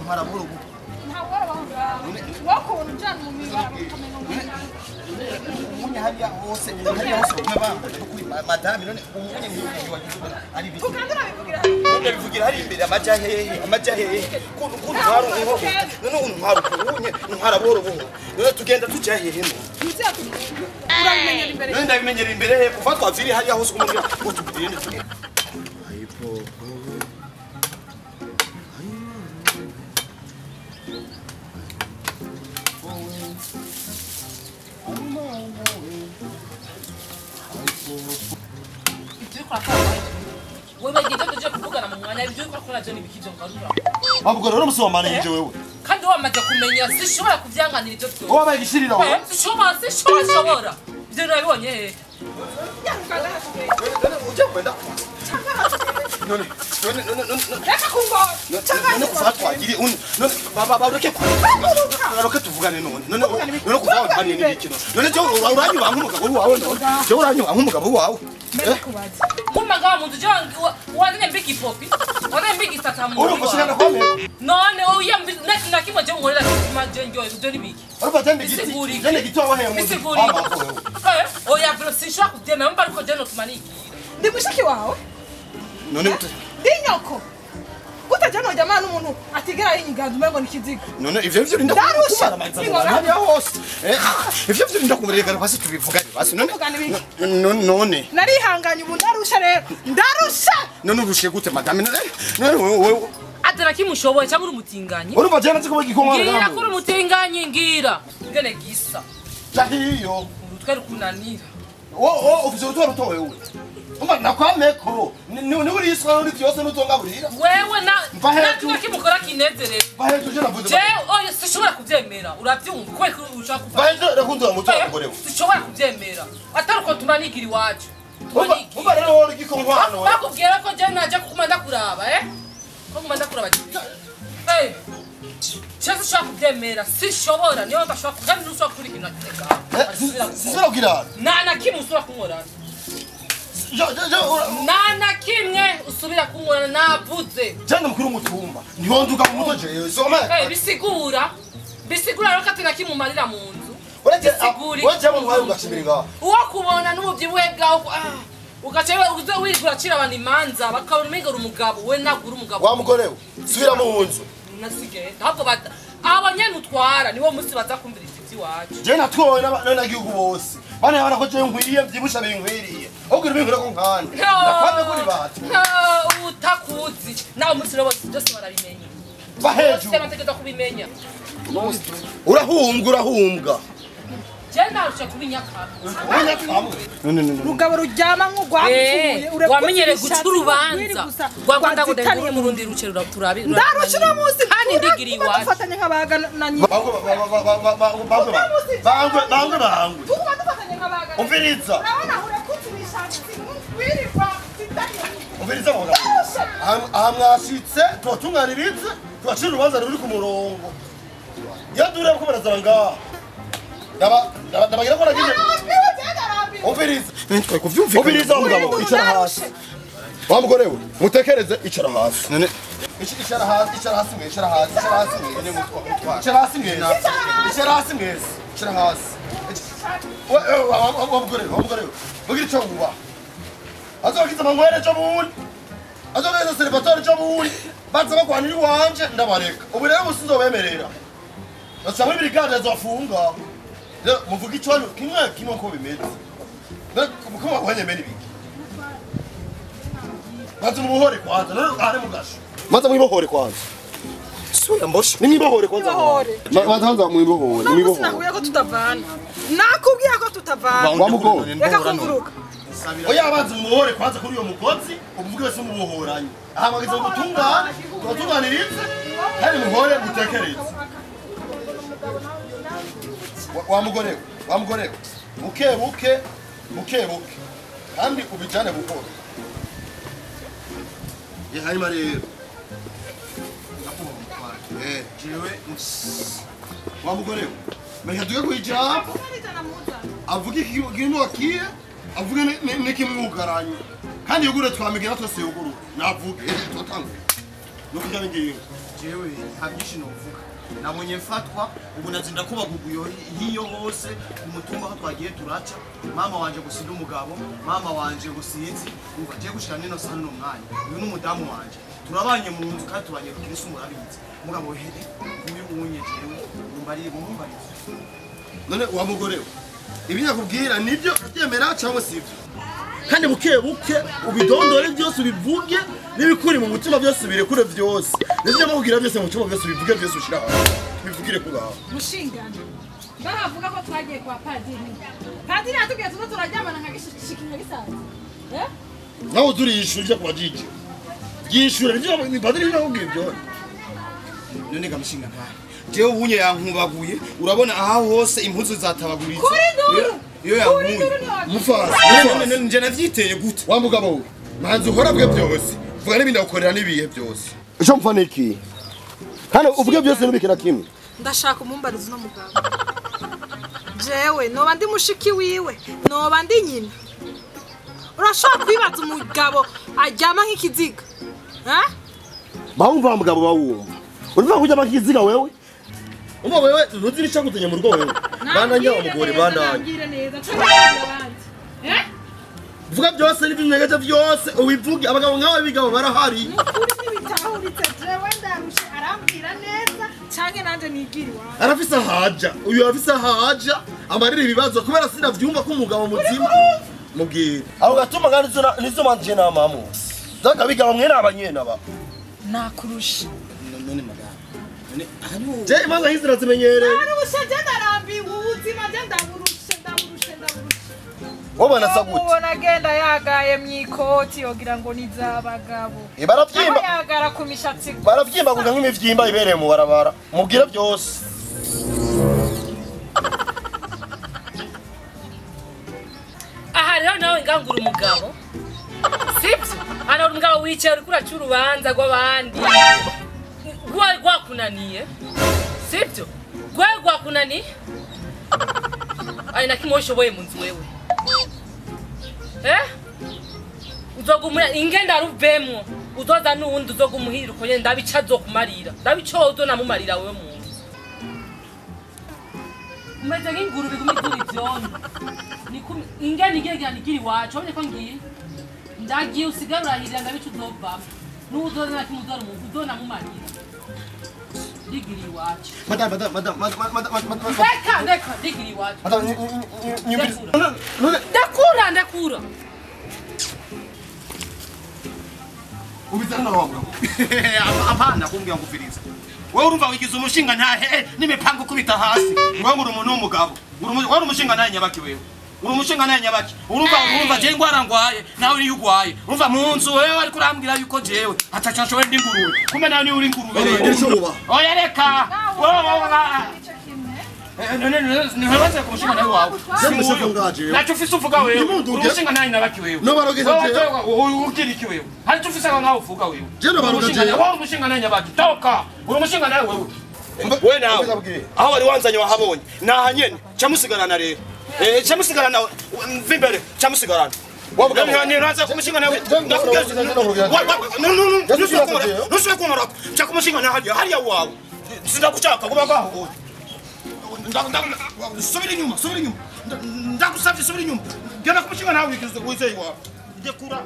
ntwara buhoro buhoro. Umunye hariya hose kuri madame none umunye ari biki ndabivugira hari imbere amaja hehe kuntu ntwara uho none untwara ubunye ntwara buhoro buhoro none tugenda tuja hehe no urabimenyera imbere none ndabimenyera imbere he kuva twaviri hariya hose umuntu utugende tugende Wabwo rero musomana inje wewe kandi wamaze kumenya sishobora kuvyanganira ivyo byose wabaye gishirira wewe sishobora ivyo nabibonye he uje kwenda none reka kungora none kuva twagiri none baba bareke bareke tuvugane none none kuva wabanye n'ibiki none je uranyuba nk'umugabo wawe none je uranyuba nk'umugabo wawe kumagaba muntu je wazanye mbiki popi wazanye mbiki tatamu urukushikana kwa meko none oya na kimwe je nkorera kuma je njyo je nibiki uruva je ndigiti je ndigiti wahe mu oya bro sinshobora kuvyemera mba ariko je no tumaniki ndi mushiki wawe none ndi nyoko gute je nojya mana umuntu atigera yinyiganza umengo nikiziga none ivyo vyo rinda kumara manza hariya hose ivyo vyo rinda kumureka basi tubivugane basi none none narihanganye ubu ndarusha rero ndarusha none urushe gute madame none wewe atara kimushoboye cyangwa uri umutinganyi urumva je nazi kuba igikonwa ngira kuri umutinganyi ngira ngene gisa tahiyo urutwe rukunanira wo ufise urutwe ruto wewe umva nakwameko ni uri iswa uri byose nutonga burira wewe na na kimukora kinezereza baheje je navuze je oya sishobora kuvyemera uravyumva kubera ko ushaka kuva baheje rakundura muto mugore we sishobora kuvyemera atari uko tumanigira iwacu umva rero wowe igikonwa hano bakubwira ko je naje kuguma ndakuraba ko nguma ndakuraba eh je sishobora kuvyemera sishobora niyo ndashobora kandi ntushobora kuri ikintu nakitega sishobora kugira na kimwe usubira kunkorana nana kimwe usubira kunkorana navuze cyane mukuru mutumba ntihonduka mu mutwe jewe soma bisigura rero kati nakimumarira mu nzu uretse mu mwari ugashimira ngaho uwo kubona n'umubyibuhe bwawe ugaca uze wigura acira abantu imanza bakabona umenga uri umugabo we nagura umugabo wa mugore we subira mu nzu nasigaye ntabwo abo nyene utwara niwo munsi baza kumviriza ivy'iwacu je natwowe n'abanyagihugu bose bana yabana ko je nkwiye mvyibusha binkwiriye ahubwo ibinkwira ko nkande nakwame kuri batu utakuzi nawe umunsi rero byose barabimenya baheju bategerezwa kubimenya urahumbwa je narusha kubinyakabwe rugabo ruryama nk'urwapfuye wamenyereye guca urubanza rwagwanda ngo mu rundi ruce turabi ndarusha uno munsi kandi ndigira iwacu dufatanye nk'abaga na nyina bangwe tuguma dufatanye nk'abaga umviriza urabona urakutse ibishatsi wirirwa umviriza aha mwashitse tubatunganirize tubacira urubanza ruri ku murongo iyo dureba ko barazaba ngaha ndabagira ko nagize umviriza umviriza mugabo icara hasi wa mugore we mutekereze icara hasi none icara hasi icara hasi mwe icara hasi icara hasi mwe icara hasi mwe icara hasi mwe icara hasi wa mugore we mugira ico wuba azokiza amangwere cyo bundi azogeza celebratoire cyo bundi baza bagwanira iwanje ndabareka ubu rero businzobemerera baca muri brigade zofunga muvuga icyo kimwe kimwe ko bimeze ko wanyemera ibiki maze mubohore kwanza none ari mugasho maze mwibohore kwanza suya mboshe nimwibohore kwanza maze mwibohore nimwibohore nakubwiye ko tutavana nakubwiye ko tutavana wa reka kumvuruka oya abanza mubohore kwanza kuri uyo mugozi uvuge wese mubohoranye ahamagaza gutungana tubatunganirize kandi muhore mutekereze wa mugore buke buke buke buke kandi ubijane buhoro ye hanyuma rero jewe wa mugore we duke kwijambo avuge ikintu akiye avuge n'ikimwugaranye kandi yugure twamigera twese yuguru navuge twatangure no kujyana ingingo Jewe nta byinshi novuga. Nabonye mfatwa ubu nazinda kubaguguyo hiyo hose ku mutumba aho twagiye turaca. Mama wanje gusinda umugabo, mama wanje gusinzi, umva je gushika nino sana no mwanya. Uyu n'umudamu wanje. Turabanye mu nzu kandi tubanye rukirisu murabizi. Mugabo here uyu unye jewe umbariye mumbarize. None wa mugore we ibi nakubwira nibyo abyemera cyangwa sivyo? Kandi buke buke ubidondore byose ubivuge n'ibikuri mu mutima byose birekure byose. Nivyo makubwira byose mu mutima byose ubivuge byose ushira aho. Bivugire ku gaho. Mushingana. Baravuga ko twagiye kwa padiri. Padiri atubwiye tuzo turaryamana nka gishikinya gisanzwe. Eh? Nawe uzuriyishura ujya kwa Gigi. Yishura nivyo ni padiri nakubwira ibyo. None gamushinga ntahe. Jewe ubunye yankubaguye urabona aha hose impuzu zatabaguritse. Kuri duru. Iyo yankuye. Mufasi. None nje navyiteye gute? Wa mugabo we. Manzi uhora bwe byose. Vuga n'ibindi ukorera n'ibihe byose. Ico mfa niki? Hano uvuge byose n'ubikira kimwe. Ndashaka umumbarizo no mugabo. Jewe noba ndi mushiki wiwe, noba ndi nyina. Urashaka kwibaza umugabo aryama nk'ikiziga? Ha? Bawumva mugabo bawumva. Urumva kujya nk'ikiziga wewe? Umva wewe ntuzi n'icyagutenye mu rugo wewe. Bananya umugore bananya. Eh? Vuga byose n'ibinyegeje byose ubivuge abagabo nkawe bigabo barahari. Nukuri nibitahuritse jewe ndarushe arambwira neza canke nanje nigira iwawe. Arafise haja, uyu arafise haja amarira ibibazo kubera sinavyumva ko umugabo muzima. Mubwire. Aho gatuma kandi nizo manje na mamu. Zaka bigabo mwe nabanyena ba. Nakurusha. None magana. None ahari Je imanza hizira zimenyereye. Arushe je ndarambiwe ubuzima je ndaburushe ndaburushe ndaburushe. Wabona sagute. Ubona agenda yagaye mwikoti yogira ngo nizabagabo. Baravyimba. Yagara ku mishatsi. Baravyimba kuga nk'imivyimba ibereye mu barabara. Mubwire byose. Aha rero nawe ngangura umugabo. Sivyo? Ana umugabo wicaye uri kuraca urubanza rw'abandi. Gwa gwakunaniye. Sivyo? Gwa gwakunaniye. Ai na kimwe ushoboye mu nzu wewe. Eh? Uzogumura ingenda ruvemwo. Uzoza nuwundi uzogumuhira uko nyene ndabica azokumarira. Ndabico uzonamumarira wewe mu nzu. Umeze nk'ingurube iguma igura ivyondo. Nikumi ingene igegerana nigira iwacu wabonye ko ngiye. Ndagiye usigare urahirira ndabica uzovamwo. N'uwuzoza na kimwe uzora umuntu uzonamumarira. Ndigira iwacu. Madame madame madame madame madame. Reka reka ndigira iwacu. Madame nyumvira. Ndakura ndakura. Ubizana wa mugabo. Apana kumbwira ngufiriza. Wewe urumva wigize umushinga ntahe n'imipango kubita hasi. Ngo uri umuntu w'umugabo. Uri umushinga ntahe nyabaki wewe. Uri umushinga ntahe nyabaki. Urumva urumva je ngwara ngwaye nawe niyo ugwaye. Urumva mu nzu wewe ari kurambwira yuko jewe atacha nshoboye ndi ngurube. Kumbe nawe niyo uri ngurube. Oya reka. Wowe none none kumushinga nawe wawe. Nacho ufise uvuga wewe. Umushinga nawe nabaki wewe. No barogeza jewe. Ugira iki wewe? Hari icyo ufise nkaho uvuga wewe. Je no barogeza jewe. Wowe umushinga nawe nyabaki. Toka. Uri umushinga nawe wewe. Wewe nawe. Aho wari wanzanye wahabonye. Naha nyene. Cyamusigarana rero. Cyamusigarana mva imbere. Cyamusigarana. Niraza kumushinga nawe. Nusubira kunkorako. Cyakumushinga nawe hariya hariya wawe. Sindagushaka kuba ngaho. Subira inyuma, subira inyuma. Ndagusavye subira inyuma. Genda kumushinga nawe wizeye wawe. Ndekura.